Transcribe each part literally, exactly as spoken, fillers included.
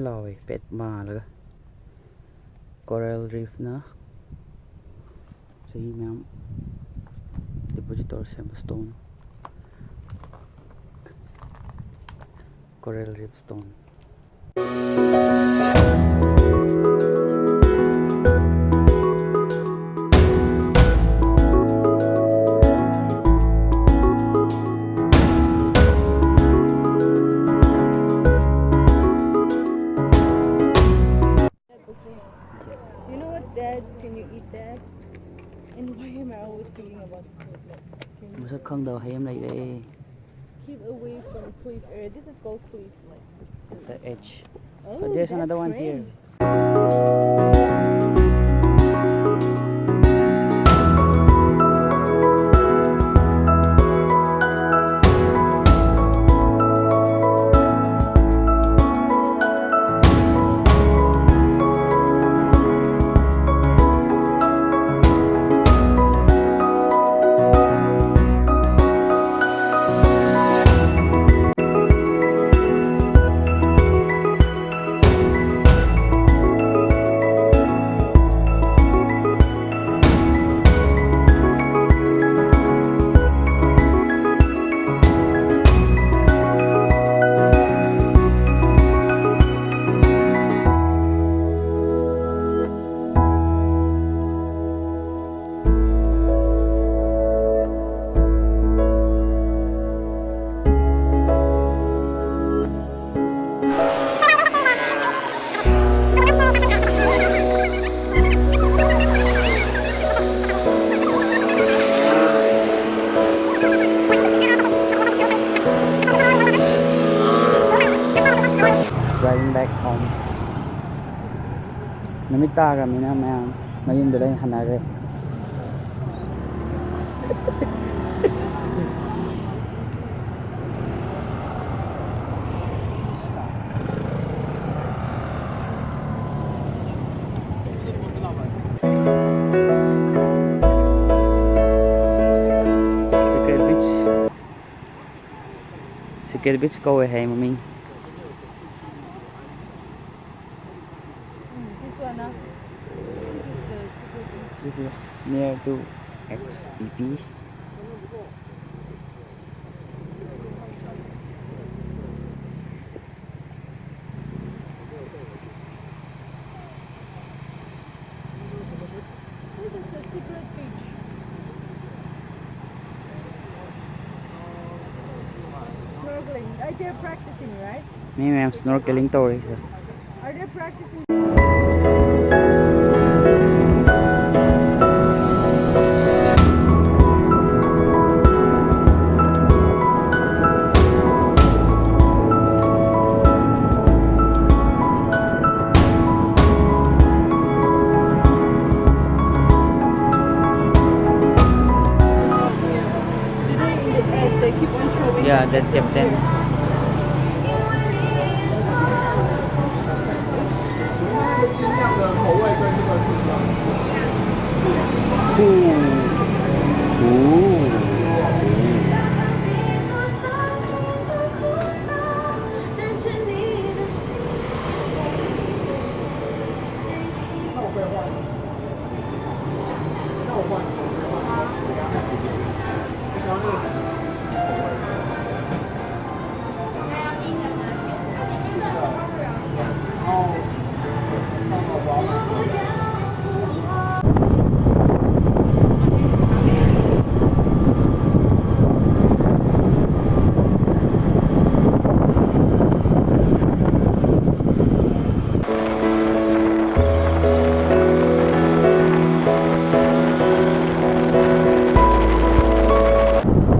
ꯂꯥꯎꯋꯦ ꯄꯦꯠ ꯃꯥꯜꯂꯒ꯫ Coral reefꯅ ꯆꯍꯤ ꯃꯌꯥꯝ deposit ꯇꯧꯔ ꯁꯦꯝꯕ stone, coral reef stone꯫ You know what's that? Can you eat that? And why am I always thinking about food? Like, can you ꯃꯁꯛ ꯈꯪꯗꯕ ꯍꯩ ꯑꯃ ꯂꯩꯔꯦ꯫ Keep away from cliff area. This is called cliff. Like, the edge. Oh, but there's another one here. Driving back home. ꯅꯨꯃꯤꯠ ꯇꯥꯈ꯭ꯔꯕꯅꯤꯅ ꯃꯌꯥꯝ ꯃꯌꯨꯝꯗ ꯂꯣꯏ ꯍꯟꯅꯈ꯭ꯔꯦ꯫ Secret Beach, Secret Beach ꯀꯧꯋꯦ ꯍꯥꯏ ꯃꯃꯤꯡ꯫ This is the secret beach. This is near to X P P. This is the secret beach. Snorkeling. Are they practicing, right? ꯃꯤ ꯃꯌꯥꯝ snorkeling ꯇꯧꯔꯤ꯫ Are they practicing? They keep on showing. Yeah, that captain. Ooh. Ooh.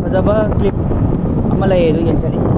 ꯐꯖꯕ clip ꯑꯃ ꯂꯩꯌꯦ, ꯑꯗꯨ ꯌꯦꯡ ꯆꯠꯅꯤꯡꯉꯤ꯫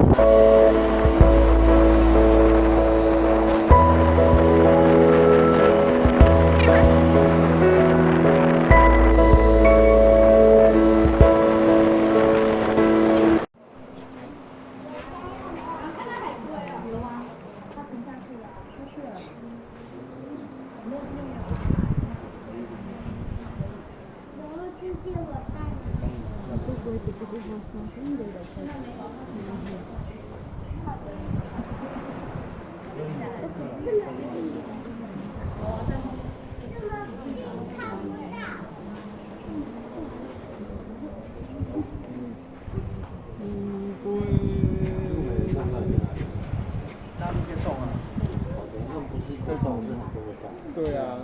对啊。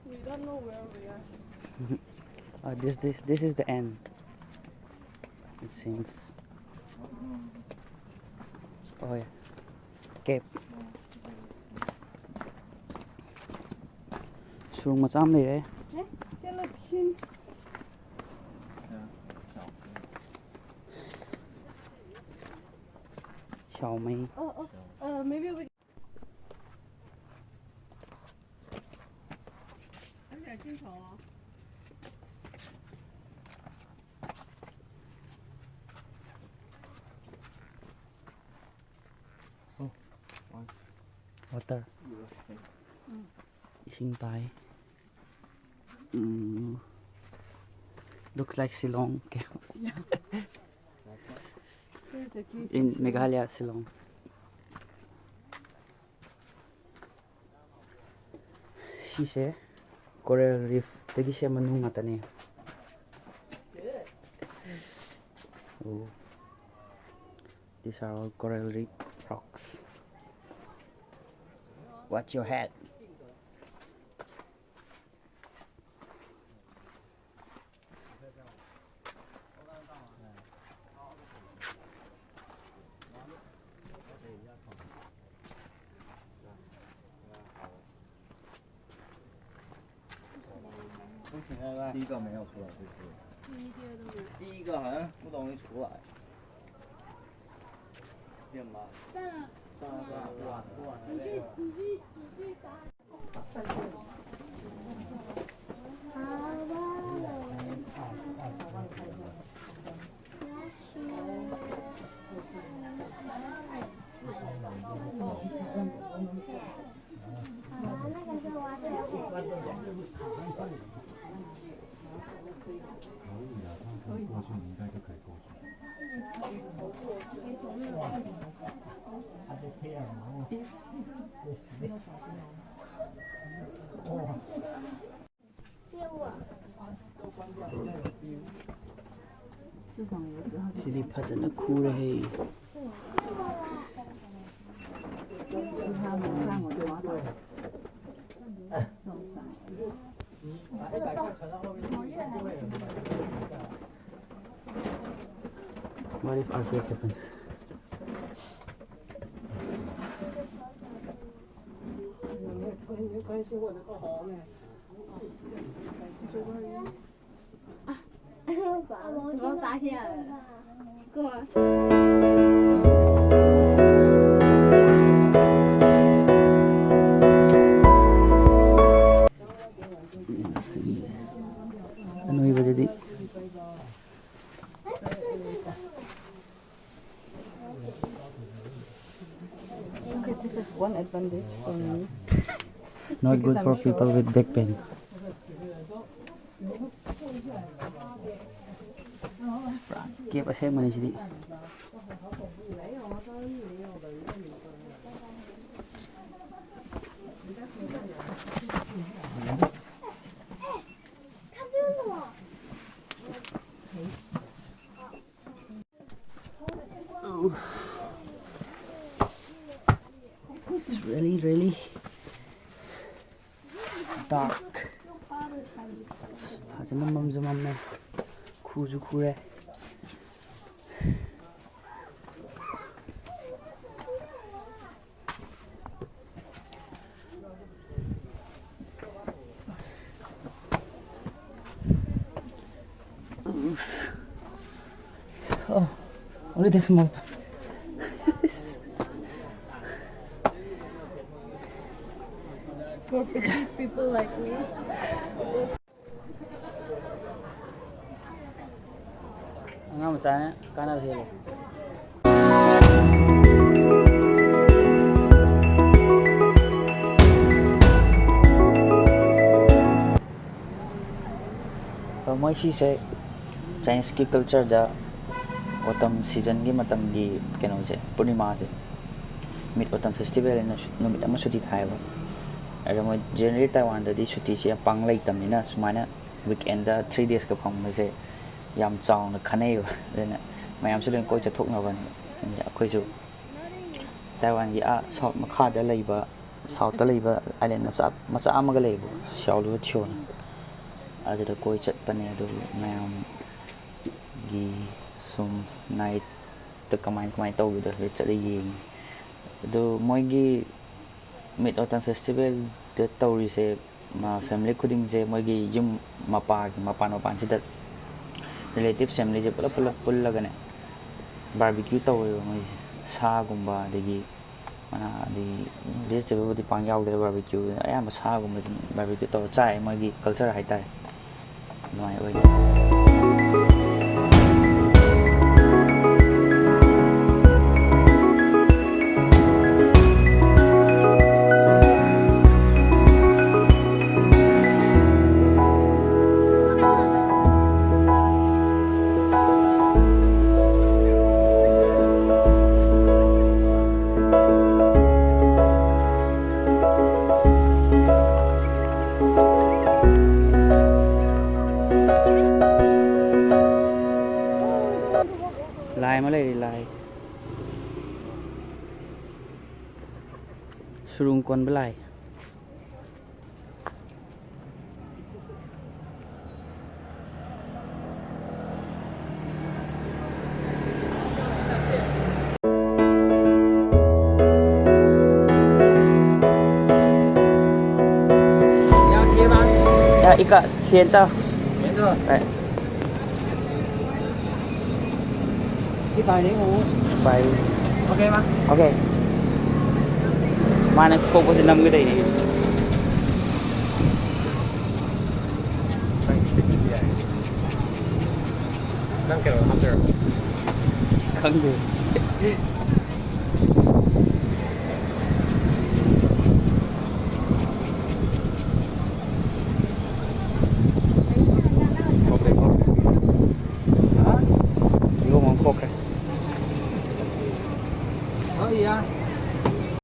We don't know where we are. Uh, this this this is the end. It seems. Oh yeah. Cave. ꯁꯨꯔꯨꯡ ꯃꯆꯥ ꯑꯃ ꯂꯩꯔꯦ꯫ Hey, get a chin. ཞའོ་མེ། Oh, oh, uh, maybe we. Water. ꯏꯁꯤꯡ ꯇꯥꯏ꯫ ꯎꯝ꯫ Looks like Shillong. Here's a cave. In Meghalaya, Shillong. ꯁꯤꯁꯦ coral reef ꯇꯒꯤ ꯁꯦꯝꯕ ꯅꯨꯡ ꯉꯥꯛꯇꯅꯦ꯫ Oh. These are all coral reef rocks. Watch your head. 不行啊，第一个没有出来，就是第一个好像不容易出来。干嘛？算了，算了，算了，不玩了，不玩了。你去，你去，你去打。可以啊，他可以过去，你应该就可以过去。借我。 ꯁꯤꯗꯤ ꯐꯖꯅ ꯈꯨꯔꯦꯍꯦ꯫ What if earthquake happens? 怎么拔下来了？奇怪。 ꯑꯅꯣꯏꯕꯗꯗꯤ꯫ Okay, this is one advantage for me. Not good for people with back pain. ꯄꯨꯔꯥ ꯀꯦꯞ ꯑꯁꯦꯡꯕꯅꯤ ꯁꯤꯗꯤ꯫ It's really, really dark. ꯐꯖꯅ ꯃꯝꯁꯨ ꯃꯝꯃꯦ, ꯈꯨꯁꯨ ꯈꯨꯔꯦ꯫ Oh, only this small. For petite people like me. ꯑꯉꯥꯡ ꯃꯆꯥꯅ ꯀꯥꯟꯅꯕ ꯍꯦꯜꯂꯦ꯫ ꯃꯣꯏ ꯁꯤꯁꯦ Chineseꯀꯤ cultureꯗ autumn seasonꯒꯤ ꯃꯇꯝꯒꯤ ꯀꯩꯅꯣꯁꯦ, ꯄꯨꯔꯅꯤꯃꯥꯁꯦ, Mid Autumn Festival ꯍꯥꯏꯅ ꯁꯨ-, ꯅꯨꯃꯤꯠ ꯑꯃ ꯁꯨꯇꯤ ꯊꯥꯏꯌꯦꯕ꯫ ꯑꯗꯣ ꯃꯣꯏ generally ꯇꯥꯏꯋꯥꯟꯗꯗꯤ ꯁꯨꯇꯤꯁꯦ ꯌꯥꯝ ꯄꯥꯡ ꯂꯩꯇꯕꯅꯤꯅ, ꯁꯨꯃꯥꯏꯅ weekendꯗ three daysꯀ ꯐꯪꯕꯁꯦ ꯌꯥꯝ ꯆꯥꯎꯅ ꯈꯟꯅꯩꯌꯦꯕ꯫ ꯑꯗꯨꯅ ꯃꯌꯥꯝꯁꯨ ꯂꯣꯏ ꯀꯣꯏ ꯆꯠꯊꯣꯛꯅꯕꯅꯦ꯫ ꯑꯗ ꯑꯩꯈꯣꯏꯁꯨ ꯇꯥꯏꯋꯥꯟꯒꯤ ꯑꯥ south ꯃꯈꯥꯗ ꯂꯩꯕ, southꯇ ꯂꯩꯕ island ꯃꯆꯥ, ꯃꯆꯥ ꯑꯃꯒ ꯂꯩꯌꯦꯕ, ꯁꯤꯌꯥꯎꯂꯨ ꯊꯤꯌꯣꯅ꯫ ꯑꯗꯨꯗ ꯀꯣꯏ ꯆꯠꯄꯅꯦ꯫ ꯑꯗꯨ ꯃꯌꯥꯝꯒꯤ ꯁꯨꯝ nightꯇ ꯀꯃꯥꯏ ꯀꯃꯥꯏ ꯇꯧꯕꯗꯣ ꯍꯥꯏꯐꯦꯠ ꯆꯠꯂ ꯌꯦꯡꯉꯤ꯫ ꯑꯗꯨ ꯃꯣꯏꯒꯤ Mid Autumn Festivalꯗ ꯇꯧꯔꯤꯁꯦ, ꯃ-, family ꯈꯨꯗꯤꯡꯁꯦ ꯃꯣꯏꯒꯤ ꯌꯨꯝ ꯃꯄꯥꯒꯤ ꯃꯄꯥꯟ ꯃꯄꯥꯟꯁꯤꯗ relative familyꯁꯦ ꯄꯨꯂꯞ ꯄꯨꯂꯞ ꯄꯨꯜꯂꯒꯅꯦ barbecue ꯇꯧꯋꯦꯕ ꯃꯣꯏꯁꯦ꯫ ꯁꯥꯒꯨꯝꯕ, ꯑꯗꯒꯤ ꯃꯅꯥ, ꯑꯗꯒꯤ vegetableꯕꯨꯗꯤ ꯄꯥꯡ ꯌꯥꯎꯗ꯭ꯔꯦ barbecue, ꯑꯌꯥꯝꯕ ꯁꯥꯒꯨꯝꯕꯁꯤ barbecue ꯇꯧꯔ ꯆꯥꯏ, ꯃꯣꯏꯒꯤ culture ꯍꯥꯏꯇꯥꯔꯦ꯫ ꯑꯗꯨꯃꯥꯏꯅ ꯑꯣꯏ꯫ ꯂꯥꯏ ꯑꯃ ꯂꯩꯔꯤ, ꯂꯥꯏ꯫ ꯁꯨꯔꯨꯡ ꯀꯣꯟꯕ ꯂꯥꯏ꯫ ꯌꯥ, ꯏꯀꯥ, ꯁꯦꯟ ꯇꯥ꯫ ꯁꯦꯟ ꯇꯥ꯫ ꯍꯣꯏ꯫ ꯄꯥꯏ꯫ Okay, ma. Okay. ꯃꯥꯅ ꯊꯣꯛꯄꯁꯦ ꯅꯝꯒꯗꯧꯔꯤ꯫ ꯅꯪ ꯀꯩꯅꯣ ꯍꯥꯞꯇꯣꯏꯔꯣ? ꯈꯪꯗꯦ꯫